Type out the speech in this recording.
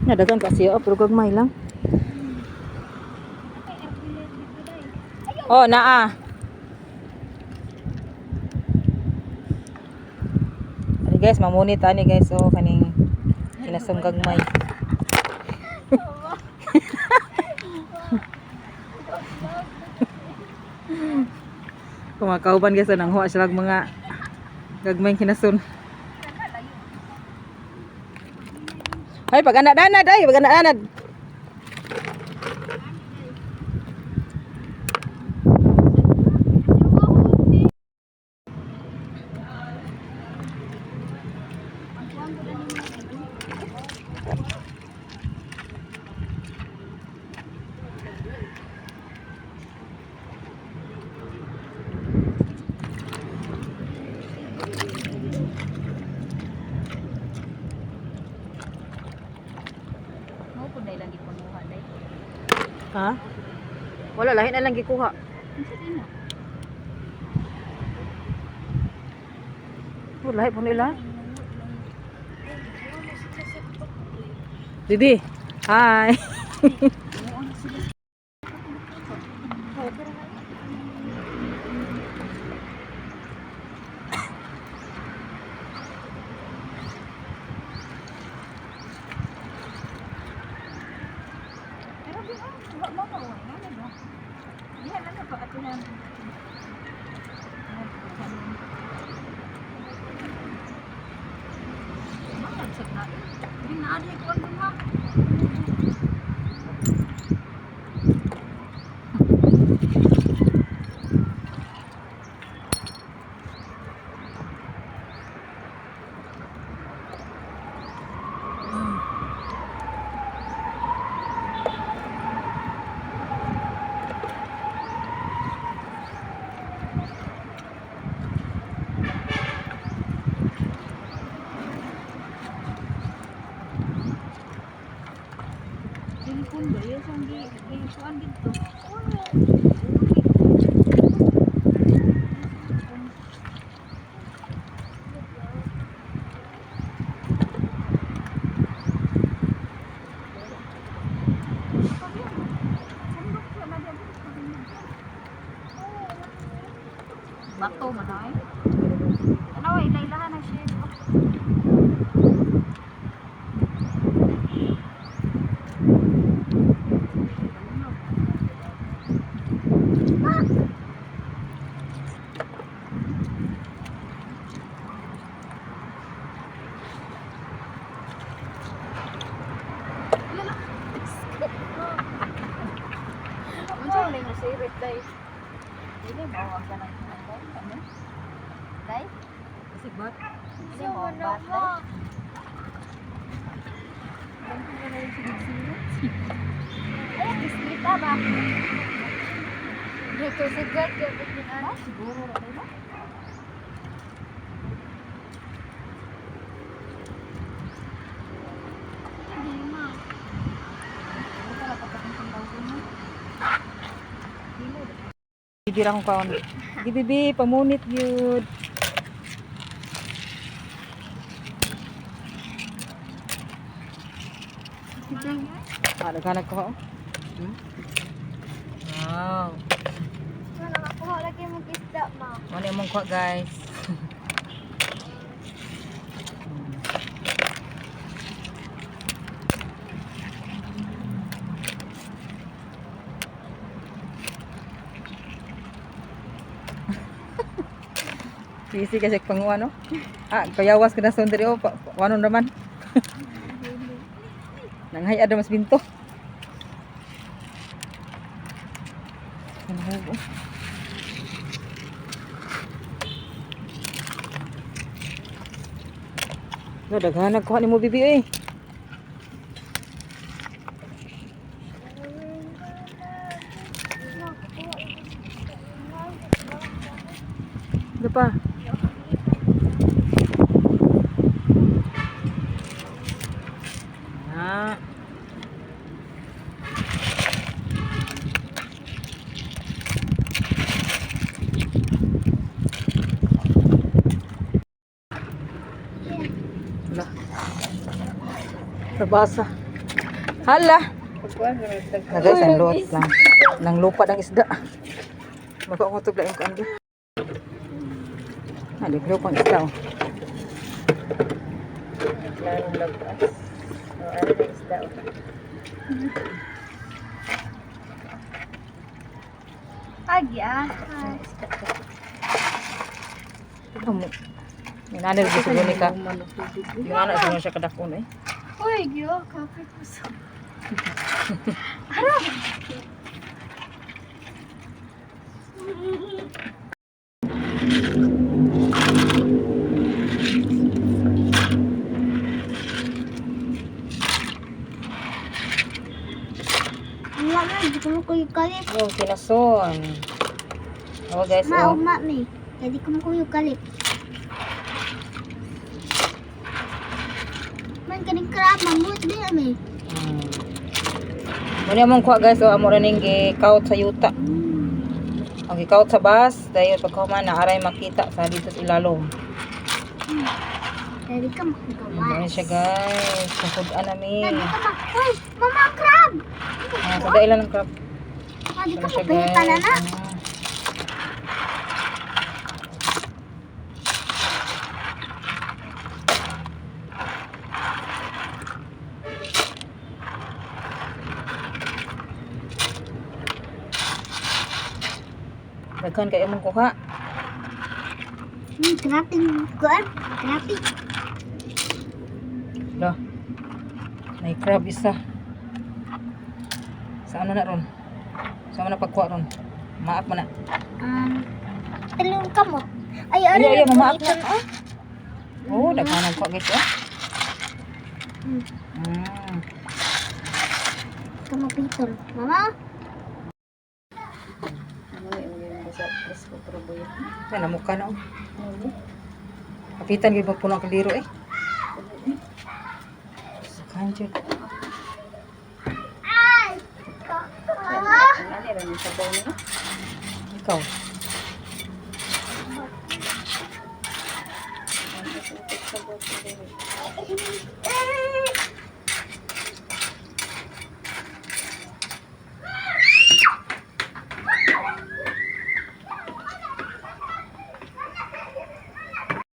Nadagan ka siya, oh, pero gagmay lang. Oh, naa. Ani guys, mamunit ani guys, oh, kaning kinasong gagmay. Kumakauban guys, nang huwa sila og mga gagmay kinasun. Ay, pag anak-anad, ay, pag anak-anad. Mo po dahil lang gipanuha dahil. Ha? Wala, lahi na lang gikuha. Unsa din na? Oh, lahi po nila. Bibi, hi. Pero di ba, wa mo pa wa na ba? Diha na pa ato na. Di na adi ko ang ha. Silikon ba yun? Saan di, di, kuan dito? Bato man ay. Ano ay ilaylahan na siya. Unsa man yung sirit day? Dili mo ang kanang day ano? Day? Sibat. Dili mo ang bat day. Ay, bisita ba? Dito sa guard, dapat din Ah, siguro ra day ba? Hindi ma. Bibi ra akong kaon. Di bibi, pamunit gyud. Ah, naghanap ko. Oh. Wow. Wala nakakuha lagi mong isda ma. Ano yung mong kuha, guys? Easy kasi panguha, no? Ah, kayawas ka na sa diri, oh. Wanon naman. Nanghayad na mas binto. Ano oh. No, daghan kuha nimo bibi eh. Ano pa? Ah. Wala. Nabasa. Hala. Pagkuan ra Na guys, ang lot lang. Nang lupa ng isda. Baka ako tugla yung kuan. Naliglo pang isda oh. Klarong lagpas. O, ano na isda o. Agi ah. Ano mo? Inanil gusto ni ka. Yung anak siguro siya kadakon eh. Uy, gyo, kape ko sa. Wala na, di ko makuyukalip. Yung kinason. Oh guys, Ma, oh. uma mi. Kaya di ko makuyukalip. Man, kaning crab, mamut din mi. Muna mong kuha guys, oh, amo ra ning gikaut sa yuta. Ang gikaut sa bus, dayon pagkahuman na aray makita sa dito sa ilalom. Kaya di ka Ano makagawas. siya guys, nasud-an nami. Kaya di ka mak... Uy, mama, crab! Ah, sa dailan ng crab. Ah, di ka Ano siya mapahita na guys. na. Ah. Daghan kayo mong kuha. Grabe yung kuan. Grabe. Lo. May crab isa. Sa ano na ron? Sa ano na pagkuha ron? Maap mo na. Talong ka mo. Ay, ano Ay, ay, mamaap na. ito, oh. Oh, daghan ang kuha guys. Oh. Kamapitol. Mama? Ano yung yung basa presko pero buya. Yan, namuka na oh. Kapitan, gyud puno ang kaldero eh. Kanjud. Ay! Mama? Ang ano ra ni sabaw niya. Ikaw. Ang sabaw ko. Eh!